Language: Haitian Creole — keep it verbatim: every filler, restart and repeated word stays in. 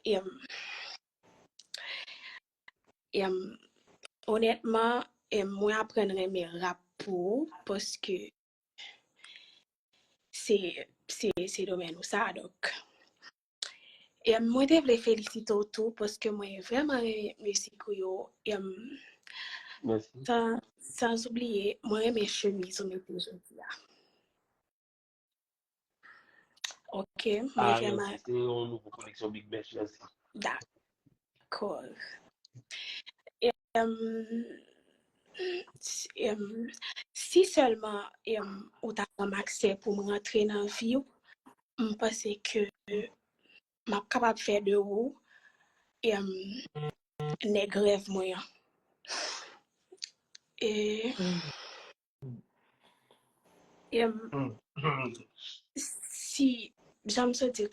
Em, em, onètman, em, mwen aprann renmen rap pou ou, paske se, se, se domèn ou sa, donk. Em, mwen te vle felisite w tou, paske mwen vrèman renmen mizik ou yo. Em, Mèsi. San, san oubliye, mwen renmen chemiz ou mete jodi a. Ok, mwen Ah, vrèman mèsi. Se yon nouvo koleksyon Big Bash, mèsi. Dakò. Em, s- em, si sèlman em, ou ta ban m aksè pou m rantre nan vi w, m panse ke m ap kapab fè de ou em, nèg rèv mwen an. E, em, si, jan m sot di l